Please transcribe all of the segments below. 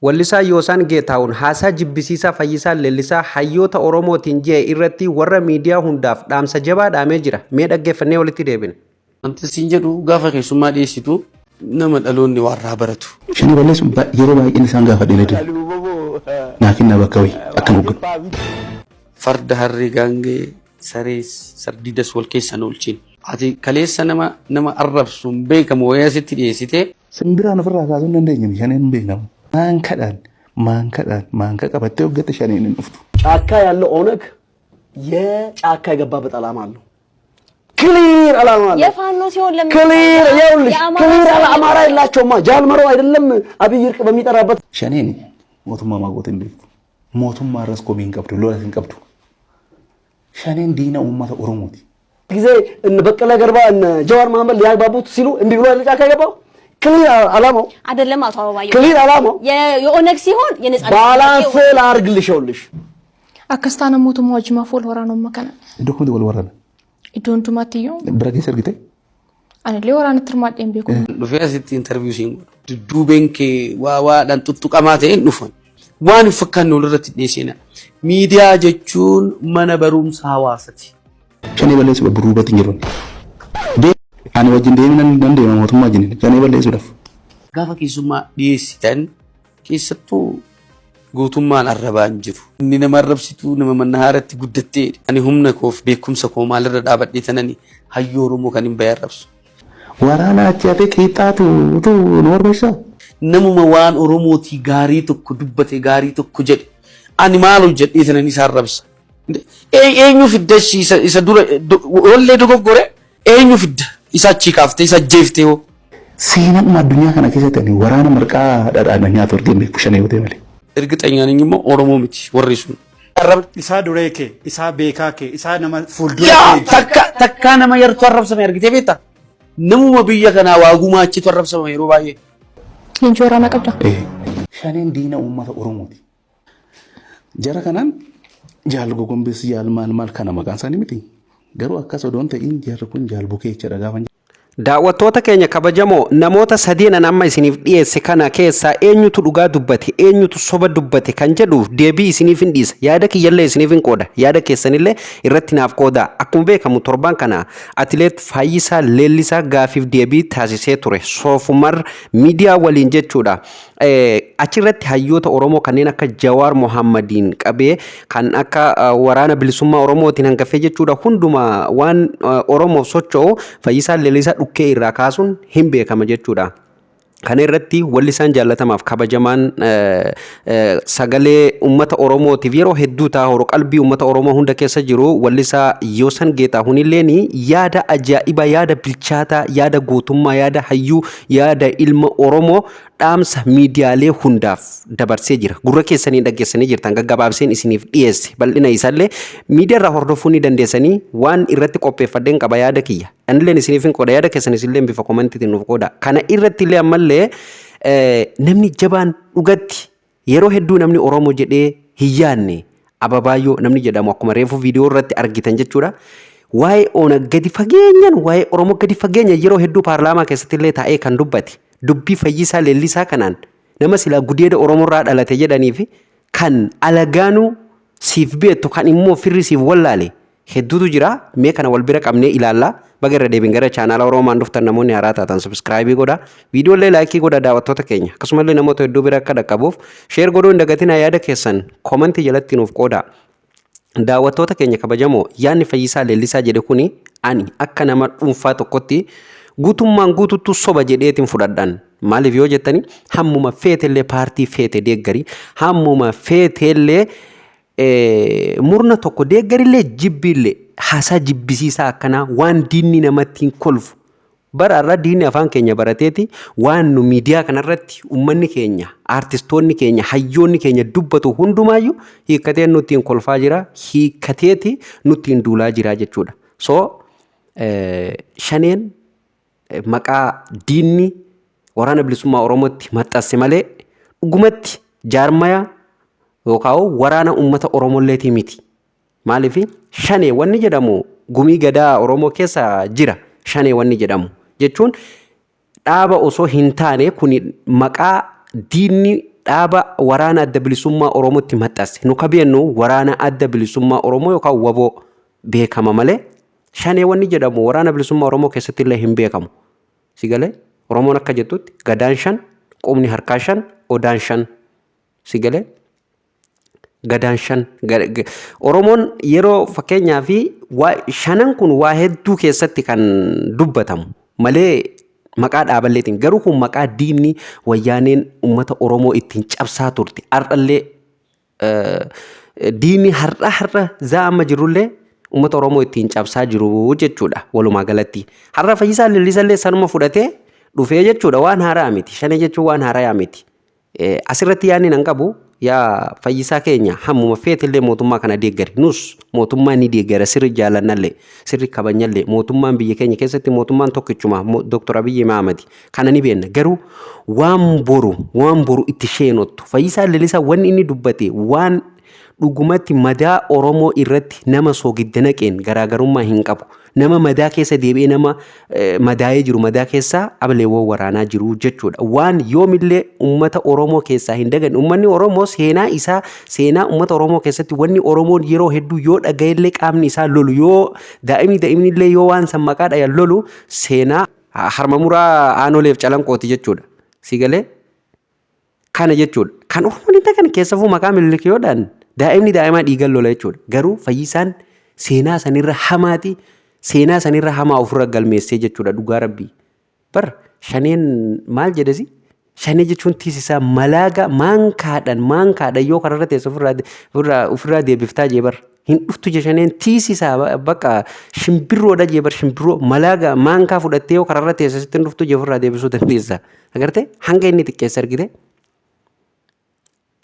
Wallisaa Yoosaan Geetaahun haasaa jibbisiisaa Fayyisaan Leellisaa hayyoota Oromootiin je'e irratti warra miidiyaa hundaaf dhaamsa jabaa dhaamee jira. Mee dhaggeeffannee walitti deebina. Wanti siin jedhu, gaafa keessummaa dhiyeessitu nama dhaloonni warraa baratu. Shanii balleessuun yeroo baay'een isaan gaafadhe ni dida. Naa kennaa bakka wayii akkan hogganu. Farda, harree, gaangee, sarees sardiidas wal keessan oolchin. Ati kaleessa nama arrabsuun beekamu wayii asitti dhiyeessitee. Simbiraan ofirraa kaasuu hin dandeenye, shaneen hin beekamu. Maankadhaan maankadhaan maanka qabattee hoggatte shaneen hin dhuftu. ጫካ ያለው ኦነግ የጫካ የገባበት ዓላማ አለው። ክሊር ዓላማ አለው። የፋኖ ሲሆን ለምን ክሊር ይኸውልሽ፣ የአማራ ክሊር ሲሆን አማራ የላቸውማ። ጃልመሮ አይደለም አብይ እርቅ በሚጠራበት Shaneen mootummaa maaqoota hin beektu. Mootummaa irras komii hin qabdu, lolas hin qabdu. Shaneen diina uummata Oromooti. ጊዜ እነ በቀለ ገርባ እነ ጀዋር መሐመድ ሊያግባቡት ሲሉ እምቢ ብሎ አይደል ጫካ የገባው? ክሊር ዓላማው። አይደለም አቶ አበባየሁ። ክሊር ዓላማው። የኦነግ ሲሆን የነጻነት ባላንስ ላድርግልሽ፣ ይኸውልሽ። Akkas taana mootummaa wajjin wal waraanuu amma kana. Iddoo kamitti wal waraana? Iddoo hundumaatti iyyuu. Bira keessa argite? Anillee waraanatti hirmaadhee hin beeku. Dhufee asitti interview siin godhu. Dudduubeen kee waa waadhaan tuttuqamaa ta'een dhufan. Waan hin fakkaanne walirratti dhiyeessina. Miidiyaa jechuun mana barumsa hawaasaati. Shanee balleessuudhaaf burruubatti hin jiru. Ani wajjin deemee nan deema mootummaa wajjin shanee balleessuudhaaf. Gaafa keessummaa dhiyeessitan keessattuu gootummaan arrabaa hin jiru. Inni nama arrabsituu nama mannahaaratti guddattee, ani humna koof beekumsa koo maalirra dhaabadhee tanani hayyuu Oromoo kan hin bahe arrabsu. Waraana achi hafee qiixxaatu utuu nu barbaachisaa? Namuma waan Oromootii gaarii tokko dubbate, gaarii tokko jedhe, ani maal hojjedhee tanan isa arrabsa? Eenyu fidda isa dura wallee dogoggore? Eenyu fidda isa achii kaaftee isa ajjeeftee hoo? Seenaadhuma addunyaa kana keessatti ani waraana marqaa dhadhaan nyaatu argee hin beeku shanee yoo ta'e malee. እርግጠኛ ነኝ immoo Oromoo miti warri sun. Isaa duree kee, isaa beekaa kee, isaa nama fuuldura Yaa kee jiru. Takka takkaa nama yartuu arrabsame argitee beektaa? Namuma biyya kanaa waa gumaachitu arrabsama yeroo baay'ee. Leenjii waraanaa qabda. Shaneen diina uummata Oromooti. Jara kanaan jaal gogombis, jaal maal maal kana maqaan isaanii miti. Garuu akkas odoon ta'in jarri kun jaal bukeechadha gaafa. Daawwattoota keenya kabajamoo, namoota sadeenan amma isiniif dhiyeesse kana keessaa eenyutu dhugaa dubbate, eenyutu soba dubbate kan jedhuuf deebii isiniif hin dhiisa. Yaada kiyyallee isiniif hin qooda, yaada keessanillee irratti naaf qooda. Akkuma beekamu torban kana atileet Faayyisaa Leellisaa gaafiif deebii taasisee ture Soofumar miidiyaa waliin jechuudha. Achirratti hayyoota Oromoo kanneen akka Jawaar Mohammadiin qabee kan akka waraana bilisummaa Oromootiin hangafee jechuudha, hunduma waan Oromoof socho'u Fayyisaan Leellisaa dhukkee irraa kaasuun hin beekama jechuudha. Kana irratti wallisaan jaallatamaaf kabajamaan, sagalee uummata Oromootiif yeroo hedduu ta'a horu, qalbii uummata Oromoo hunda keessa jiru, wallisaa Yoosan Geetahuun illeen yaada ajaa'ibaa, yaada bilchaataa, yaada gootummaa, yaada hayyuu, yaada ilma Oromoo dhaamsa miidiyaalee hundaaf dabarsee jira. Gurra keessanii dhaggeessanii jirtan, gaggabaabseen isiniif dhiyeesse. Bal'ina isaallee miidiyaa irraa hordofuu ni dandeessanii. Waan irratti qopheeffadheen qaba yaada kiyya. Anilleen isiniif hin qooda, yaada keessanis illee bifa commentiitiin nuuf qooda. Kana irratti illee ammallee namni jabaan dhugatti yeroo hedduu namni Oromoo jedhee hin yaadne, Ababaayyoo namni jedhamu, akkuma reefu viidiyoo irratti argitan jechuudha. Waa'ee Oona gadi fageenyaan, waa'ee Oromoo gadi fageenya yeroo hedduu paarlaamaa keessatti illee taa'ee kan dubbate, dubbii Fayyisaa Leellisaa kanaan nama silaa gudeeda Oromoo irraa dhalate jedhanii fi kan alagaanuu siif beektu, kan immoo firri siif wallaale hedduutu jira. Mee kana wal bira qabnee ilaalla. Baga irra deebiin gara chaanaala Oromaan dhuftan, namoonni haaraa taatan subscribe godha, viidiyoolee like godha. Daawwattoota keenya akkasumallee namoota hedduu bira akka dhaqqabuuf share godhuu hin dagatinaa. Yaada keessan comment jalatti nuuf qooda. Daawwattoota keenya kabajamoo, yaadni Fayyisaa Leellisaa jedhe kuni ani akka nama dhuunfaa tokkotti guutummaan guututtu soba jedheetiin fudhadhan. Maaliif yoo jettani, hammuma feetellee paartii feete deeggarii, hammuma feetellee murna tokko deeggarillee jibbiillee, haasaa jibbisiisaa akkanaa waan diinni namatti hin kolfu. Bara irra diinni afaan keenya barateeti waan nu miidiyaa kanarratti uummanni keenya, aartistoonni keenya, hayyoonni keenya dubbatu hundumaayyuu hiikkatee nutti hin kolfaa jira, hiikkateeti nutti hin duulaa jira jechuudha. So shaneen maqaa diinni waraana bilisummaa Oromootti maxxanse malee dhugumatti jaarmaya yookaan waraana uummata Oromolleetii miti. Maaliif? Shanee wanni jedhamu gumii gadaa Oromoo keessa jira. Shanee wanni jedhamu jechuun dhaaba osoo hin taane, kuni maqaa diinni dhaaba waraana adda bilisummaa Oromootti maxxanse. Nu ka beennu waraana adda bilisummaa Oromoo yookaan WBO beekama malee shanee wanni jedhamu waraana bilisummaa Oromoo keessatti illee hin beekamu. Si galee Oromoon akka jettutti gadaan shan, qubni harkaa shan, odaan shan. Si galee gadaan shan. Oromoon yeroo fakkeenyaa fi shanan kun waa hedduu keessatti kan dubbatamu malee maqaa dhaaballeetiin, garuu kun maqaa diinni wayyaaneen uummata Oromoo ittiin cabsaa turte. Har'allee diinni har'a har'a zaa amma jirullee uummata Oromoo ittiin cabsaa jiru jechuudha walumaa galatti. Har'a Fayyisaa Leellisallee sanuma fudhatee dhufee jechuudha, waan haaraa miti. Shanee jechuun waan haaraa miti. Asirratti yaadni nan qabu, yaa Fayyisaa keenya, hammuma feetillee mootummaa kana deeggari. Nus mootummaa ni deeggara, sirri jaalannallee, sirri kabajnallee. Mootummaan biyya keenya keessatti mootummaan tokkichuma Dr. Abiyyi Ahmad kana ni beekna. Garuu waan boru itti sheenottu Fayyisaa Leellisaa wanni inni dubbate waan dhugumatti madaa Oromoo irratti nama soogidda naqeen garaagarummaa hin qabu. Nama madaa keessa deebi'ee nama madaa'ee jiru madaa keessa ableewwan waraanaa jiru jechuudha. Waan yoomillee uummata Oromoo keessaa hin daganne, uummanni Oromoo seenaa isaa, seenaa uummata Oromoo keessatti wanni Oromoon yeroo hedduu yoo dhaga'ellee qaamni isaa lolu, yoo daa'imni illee yoo waan san maqaa dhayan lolu, seenaa harma muraa aanoleef calanqooti jechuudha. Si galee kana jechuudha. Kan Oromoon hin daganne keessafuu maqaa Minilik yoo dhaan daa'imni daa'imaa dhiigan lola jechuudha. Garuu Fayyisaan seenaa sanirra hamaati, seenaa sanirra hamaa ofirra galmeessee jechuudha dhugaa rabbii. Bar shaneen maal jedhesi? Shanee jechuun tiisisaa malaaga maankaadhaan maankaadhaan yoo kararra teesse ofirraa deebiftaa jee bar. Hin dhuftu je shaneen, tiisisaa bakka shimbirroodha jee bar, shimbirroo malaaga maankaa fudhattee yoo kararra teesse sitti hin dhuftu jee, ofirraa deebisuu dandeessa. Agartee, hanga inni xiqqeesse argite.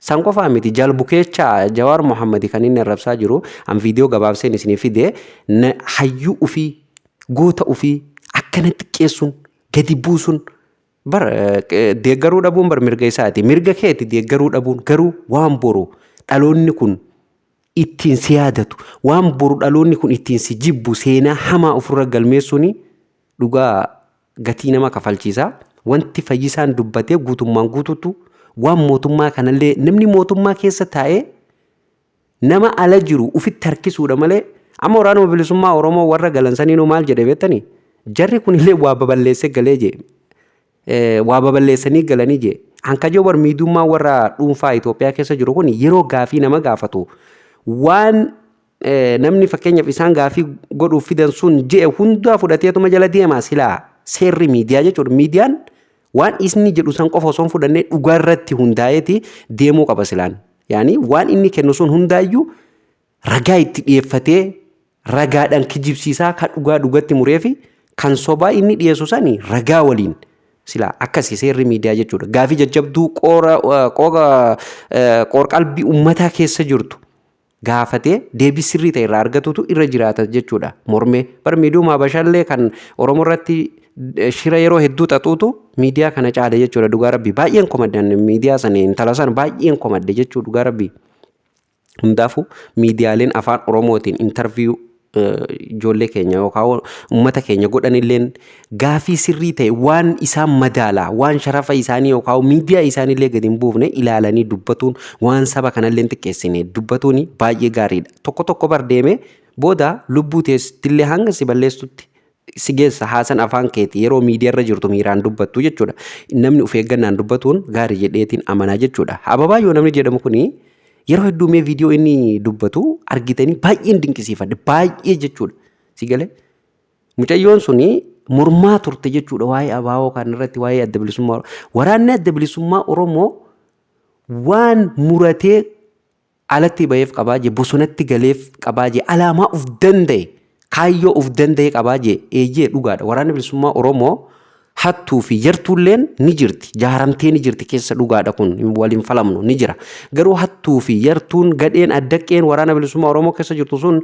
San qofaa miti, jalbukeecha Jawaar Mohammadi kan inni arrabsaa jiru an viidiyoo gabaabseen isinii fide. Hayyuu ufii, goota ufii akkana xiqqeessuun, gadi buusuun bar deeggaruu dhabuun bar mirga isaati. Mirga keeti deeggaruu dhabuun, garuu waan boru dhaloonni kun ittiin si yaadatu, waan boru dhaloonni kun ittiin si jibbu, seenaa hamaa ofirra galmeessuun dhugaa gatii nama kafalchiisa. Wanti Fayyisaan dubbatee guutummaan guutuutu waan mootummaa kanallee, namni mootummaa keessa taa'ee nama ala jiru ufitti harkisuudha malee, amma waraanuma bilisummaa Oromoo warra galan saniinuu maal jedhe beektanii? Jarri kunillee waa baballeessee galee jee. Waa baballeessanii galanii jee. Hankajoo bar miidummaa warra dhuunfaa Itoophiyaa keessa jiru kun yeroo gaafii nama gaafatu waan namni fakkeenyaaf isaan gaafii godhuuf fidan sun je'e hundaa fudhateetuma jala deema silaa seerri miidiyaa jechuudha. Miidiyaan waan isni jedhu san qofa osoo hin fudhannee dhugaa irratti hundaa'eeti deemuu qaba silaan. Yaani waan inni kennu sun hundaayyuu ragaa itti dhiyeeffatee, ragaadhaan kijibsiisaa, kan dhugaa dhugatti muree fi kan sobaa inni dhiyeessu sani ragaa waliin, silaa akkasi seerri miidiyaa jechuudha. Gaafii jajjabduu qoora qooqa qoor-qalbii uummataa keessa jirtu gaafatee deebii sirrii ta'e irraa argatutu irra jiraata jechuudha. Mormee bar miidiyuma Habashaallee kan Oromoo irratti shira yeroo hedduu xaxuutu miidiyaa kana caale jechuudha dhugaa rabbii. Baay'een komaddan miidiyaa sana, intala sana baay'een komadde jechuu dhugaa rabbii. Hundaafuu miidiyaaleen afaan Oromootiin interview ijoollee keenya yookaan uummata keenya godhanilleen gaafii sirrii ta'e, waan isaan madaalaa, waan sharafa isaanii yookaan miidiyaa isaaniillee gadi hin buufne ilaalanii dubbatuun, waan saba kanallee hin xiqqeessine dubbatuun baay'ee gaariidha. Tokko tokko bar deemee booda lubbuu teessittillee hanga si balleessutti si geessa haasan afaan keeti yeroo miidiyaa irra jirtu miiraan dubbattu jechuudha. Namni of eeggannaan dubbatuun gaarii jedheetiin amanaa jechuudha. Ababaayyoo namni jedhamu kuni yeroo hedduu mee viidiyoo inni dubbatu argitanii baay'een dinqisiifadhe baay'ee jechuudha. Si galee mucayyoon suni mormaa turte jechuudha waa'ee abaaboo kan irratti, waa'ee adda bilisummaa. Waraanni adda bilisummaa Oromoo waan muratee alatti baheef qabaa jee, bosonatti galeef qabaa jee, alaamaa of danda'e, kaayyoo of danda'e qabaa jee. Eeyyee, dhugaadha, waraanni bilisummaa Oromoo hattuu fi yartuulleen ni jirti, jaaramtee ni jirti keessa, dhugaadha, kun waliin falamnu ni jira. Garuu hattuu fi yartuun gadheen addaqqeen waraana bilisummaa Oromoo keessa jirtu sun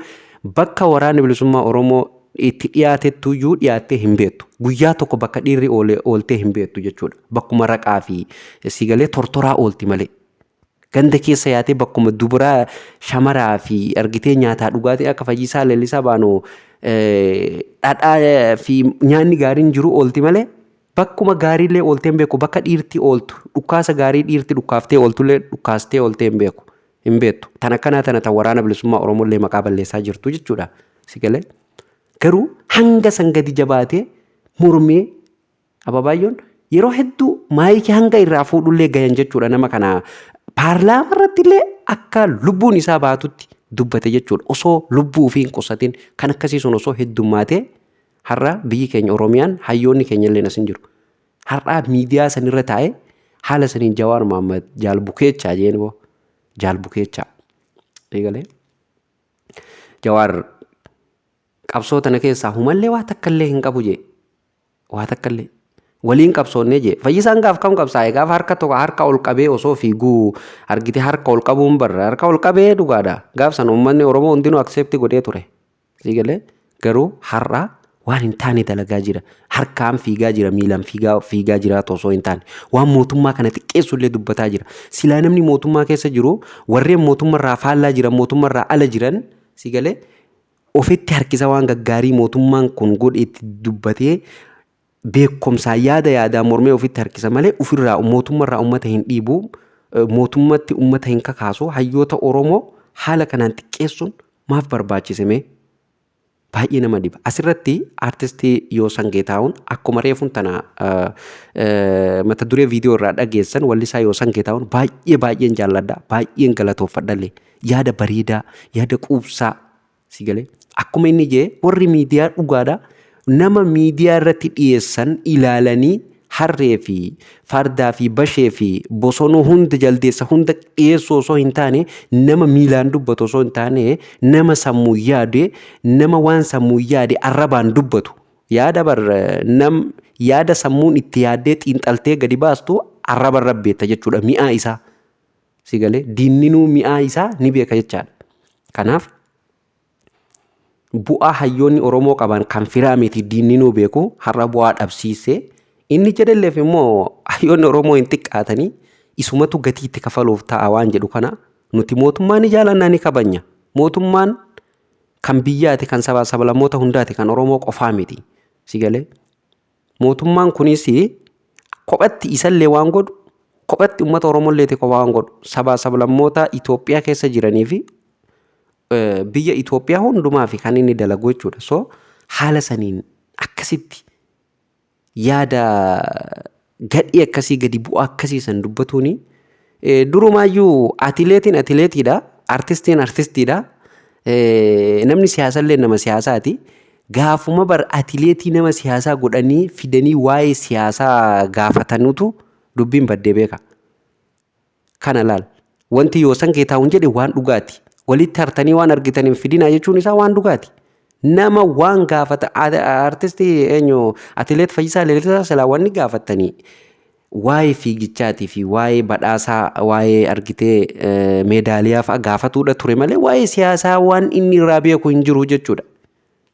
bakka waraanni bilisummaa Oromoo itti dhiyaatettuyyuu dhiyaattee hin beektu. Guyyaa tokko bakka dhiirri ooltee hin beektu jechuudha. Bakkuma raqaa fi sigalee tortoraa oolti malee. Ganda keessa yaatee bakkuma dubaraa shamaraa fi argitee nyaataa dhugaatii akka Fayyisaa Leellisaa baanu dhadhaa fi nyaanni gaariin jiru oolti malee. Bakkuma gaariillee ooltee hin beeku. Bakka dhiirti ooltu dhukkaasa gaarii dhiirti dhukkaaftee ooltullee dhukkaastee ooltee hin beeku. Hin beektu. Tan akkanaa tana tan waraana bilisummaa Oromollee maqaa balleessaa jirtu jechuudha. Si galee? Garuu hanga san gadi jabaatee mormee Ababaayyoon yeroo hedduu maayikii hanga irraa fuudhullee gayan jechuudha nama kana paarlaamaa irratti illee akka lubbuun isaa baatutti dubbate jechuudha. Osoo lubbuu ofii hin qusatin kan akkasii sun osoo heddummaatee har'a biyyi keenya Oromiyaan hayyoonni keenya illee as hin jiru. Har'aa miidiyaa sanirra taa'ee haala saniin Jawaar Mohaammed jaal bukeechaa jeen boo jaal bukeechaa. Eegalee Jawaar qabsoo tana keessaa humallee waa takka illee hin qabu jee. Waa takka illee. Waliin qabsoonnee jee. Fayyisaan gaaf kam qabsaa'e gaafa harka tokko harka ol qabee osoo fiiguu argite harka ol qabuun barra harka ol qabee dhugaadha. Gaaf sana uummanni Oromoo hundinuu accept godhee ture. Sii galee garuu har'a waan hin taane dalagaa jira. Harkaan fiigaa jira miilaan fiigaa fiigaa jiraatu osoo hin taane waan mootummaa kana xiqqeessu illee dubbataa jira. Silaa namni mootummaa keessa jiru warreen mootummarraa faallaa jiran mootummarraa ala jiran sii galee ofitti harkisa waan gaggaarii mootummaan kun godhe itti dubbatee beekumsaan yaada yaadaan mormee ofitti harkisa malee ofirraa mootummarraa ummata hin dhiibu mootummatti ummata hin kakaasu. Hayyoota Oromoo haala kanaan xiqqeessuun maaf barbaachise mee? Baay'ee nama dhiba. Asirratti aartistii Yoosan Geetahuun akkuma reefuun tana mata duree viidiyoo irraa dhageessan wallisaa Yoosan Geetahuun baay'ee baay'een jaalladha baay'een galatoofadhallee yaada bareedaa yaada quubsaa si galee akkuma inni jee warri miidiyaa dhugaadha nama miidiyaa irratti dhiyeessan ilaalanii harree fi fardaa fi bashee fi bosonuu hunda jaldeessa hunda dhiyeessuu osoo hin taane nama miilaan dubbatu osoo hin taane nama sammuu yaade nama waan sammuu yaade arrabaan dubbatu yaada bar nam yaada sammuun itti yaaddee xiinxaltee gadi baastu arraba irra beekta jechuudha mi'aa isaa si galee diinninuu mi'aa isaa ni beeka jechaadha. Kanaaf bu'aa hayyoonni Oromoo qaban kan firaa miti diinninuu beeku har'a bu'aa dhabsiisee inni jedhalleef immoo hayyoonni Oromoo hin xiqqaatanii isumatu gatii itti kafaluuf ta'a waan jedhu kana nuti mootummaa ni jaalannaa ni kabanya. Mootummaan kan biyyaati kan sabaa sablammoota hundaati kan Oromoo qofaa miti. Si galee mootummaan kunis kophatti isallee waan godhu kophatti uummata Oromolleeti kophaa waan godhu sabaa sablammoota Itoophiyaa keessa jiranii fi biyya Itoophiyaa hundumaa fi kan inni dalagu jechuudha. So haala saniin akkasitti yaada gadhii akkasii gadi bu'aa akkasii san dubbatuuni durumaayyuu atileetiin atileetiidha, artistiin artistiidha, namni siyaasallee nama siyaasaati. Gaafuma bar atileetii nama siyaasaa godhanii fidanii waa'ee siyaasaa gaafatanutu dubbiin baddee beeka. Kana laal. Wanti Yoosan Geetahuun jedhe waan dhugaati. Walitti hartanii waan argitan hin fidinaa jechuun isaa waan dhugaati. Nama waan gaafata artistii eenyu atileet Fayyisaa Leellisaa silaa wanni gaafatanii waa'ee fiigichaatii fi waa'ee badhaasaa waa'ee argitee meedaaliyaa fa'a gaafatuudha ture malee waa'ee siyaasaa waan inni irraa beeku hin jiru jechuudha.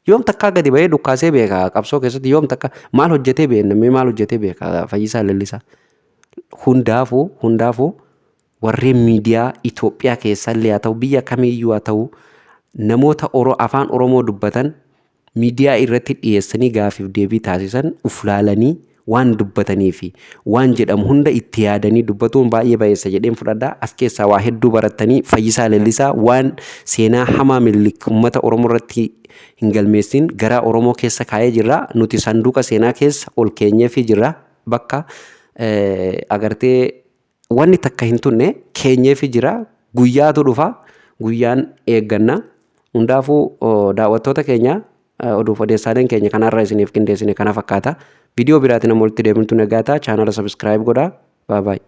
Yoom takkaa gadi ba'ee dhukkaasee beeka qabsoo keessatti yoom takka maal hojjetee beekna mee maal hojjetee beeka Fayyisaa Leellisaa. Hundaafuu hundaafuu warreen miidiyaa Itoophiyaa keessallee haa ta'u biyya kamiiyyuu haa ta'u namoota afaan Oromoo dubbatan miidiyaa irratti dhiyeessanii gaafiif deebii taasisan uflaalanii waan dubbatanii fi waan jedhamu hunda itti yaadanii dubbatuun baay'ee bayeessa jedheen fudhadha. As keessaa waa hedduu barattanii Fayyisaa Leellisaa waan seenaa hamaa Minilik uummata Oromoo irratti hin galmeessin garaa Oromoo keessa kaa'ee jirra. Nuti sanduuqa seenaa keessa ol keenyeefii jirra. Bakka agartee wanni takka hin tunne keenyeefi jira. Guyyaatu dhufa. Guyyaan eegganna. Hundaafuu daawwattoota keenya oduuf odeessaaleen keenya kanarra isiniif qindeessine kana fakkaata. Viidiyoo biraatiin amma walitti deebinutti nagaa ta'a. Chaanala subscribe godhaa. Bye bye.